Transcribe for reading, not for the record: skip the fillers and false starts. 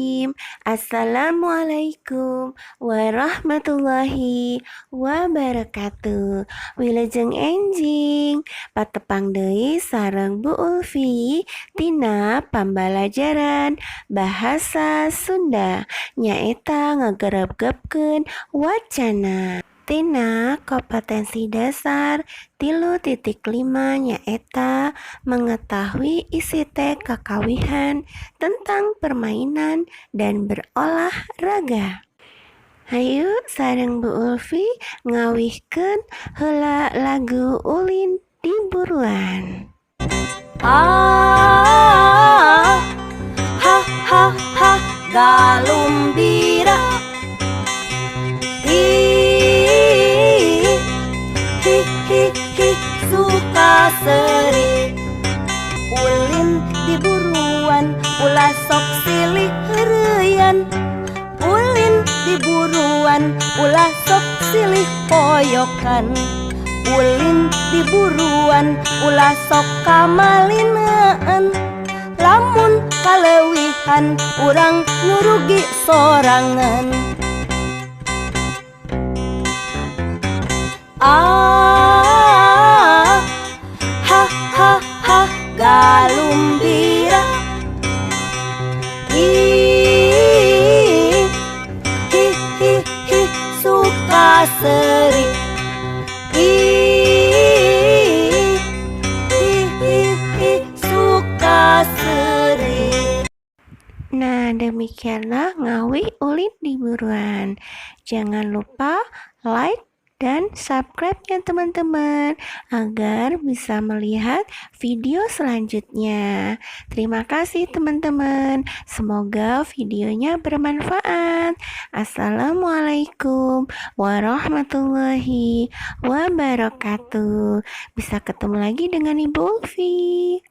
Bismillahirrahmanirrahim. Assalamualaikum warahmatullahi wabarakatuh. Wilujeng enjing, patepang deui sareng Bu Ulfi tina pambalajaran Bahasa Sunda, nyaeta ngagerebgebkeun wacana. Tina kompetensi dasar 3.5, nyaeta mengetahui isi teks kakawihan tentang permainan dan berolahraga. Hayu sareng Bu Ulfi ngawihkeun heula lagu Ulin di Buruan. Ah, ha ha ha, galumbira. Hi hi hi hi, suka seri. Ulin di buruan, ulah sok silih heureuyan. Ulin di buruan, ulah sok silih poyokan. Ulin di buruan, ulah sok kamalinaan. Lamun kaleuwihan, urang nu rugi sorangan. Ah, ha ha ha, galumbira. Hi hi hi hi, suka seri. Hi hi hi hi, suka seri. Nah, demikianlah ngawih Ulin di Buruan. Jangan lupa like dan subscribe-nya, teman-teman, agar bisa melihat video selanjutnya. Terima kasih, teman-teman. Semoga videonya bermanfaat. Assalamualaikum warahmatullahi wabarakatuh. Bisa ketemu lagi dengan Ibu Ulfi.